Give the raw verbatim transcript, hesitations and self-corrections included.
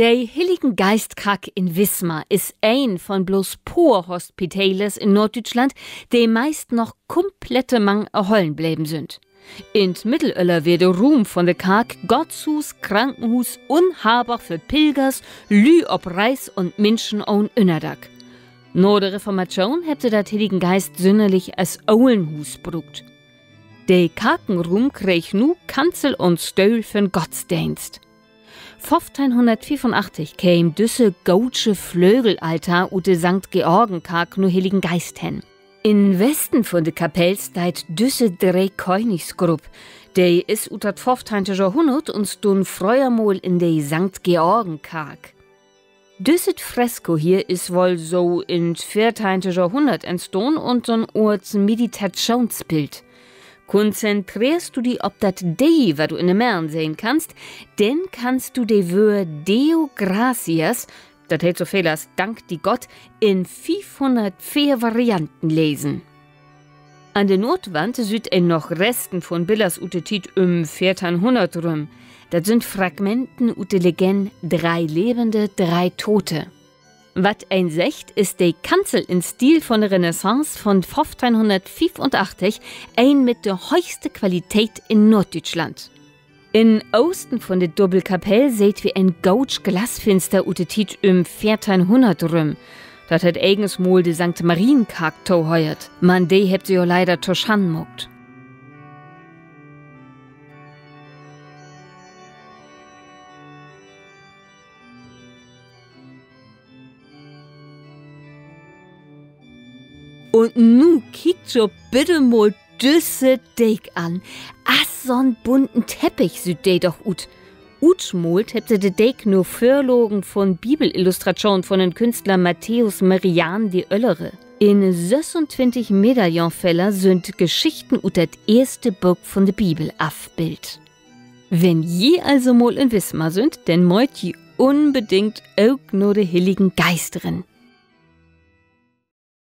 De Hilligen-Geist-Kark in Wismar is een von blots poor Hospitälers in Noorddüütschland, de meist noch kumplett mang erhollen bleven sünd. In't Middelöller weer de Ruum von de Kark Gottshuus, Krankenhuus un Harbarg för Pilgers, Lüüd op Reis un Minschen ahn Ünnerdack. Na de Reformatschoon hebbt se dat Hilligen Geist sünnerlich as Olenhuus bruukt. De Karkenruum kreeg nu Kanzel un Stöhl för'n Gottsdeenst. keem düsse gootsche Flögelaltar ut de Sankt-Georgen-Kark na Hilligen Geist hen. In Westen von de Kapell steiht düsse Dreekönigsgrupp. De is ut dat föffteihnte Johrhunnert un stunn fröher mal in de Sankt-Georgen-Kark. Düsset Fresko hier is woll so in't veerteihnte Johrhunnert entstahn un so'n Oort Meditatschoonsbild. Konzentreerst du di op dat D, wat du in de Merrn sehn kannst, denn kannst du de Wöör Deo gratias, dat heet so veel as Dank di Gott, in fiefhunnertveer Varianten lesen. An de Noordwand süht een noch Resten von Billers ut de Tiet üm veerteihnhunnert rüm. Dat sünd Fragmenten ut de Legenn Drei Lebende, drei Tote. Wat een seggt, is de Kanzel in Stil von de Renaissance von föffteihnhunnertfiefunachtzig een mit de hööchste Qualität in Noorddüütschland. In Oosten von de Dubbelkapell seht wi en gootsch Glasfinster ut de Tiet üm veerteihnhunnert rüm. Dat hett egens mal de Sankt-Marien-Kark tohöört, man de hebbt se jo leider to Schannen maakt. Un nu kiekt jo bitte mal düsse Deek an. As so'n bunten Teppich süht de doch ut. Utmaalt hebbt se de Deek na Vörlagen von Bibelillustratschoon von den Künstler Matthäus Merian de Öllere. In sössuntwintig Medaillonfeller sünd Geschichten ut dat eerste Book von de Bibel afbildt. Wenn ji also mal in Wismar sünd, denn mööt ji unbedingt ok na de Hilligen Geist rin.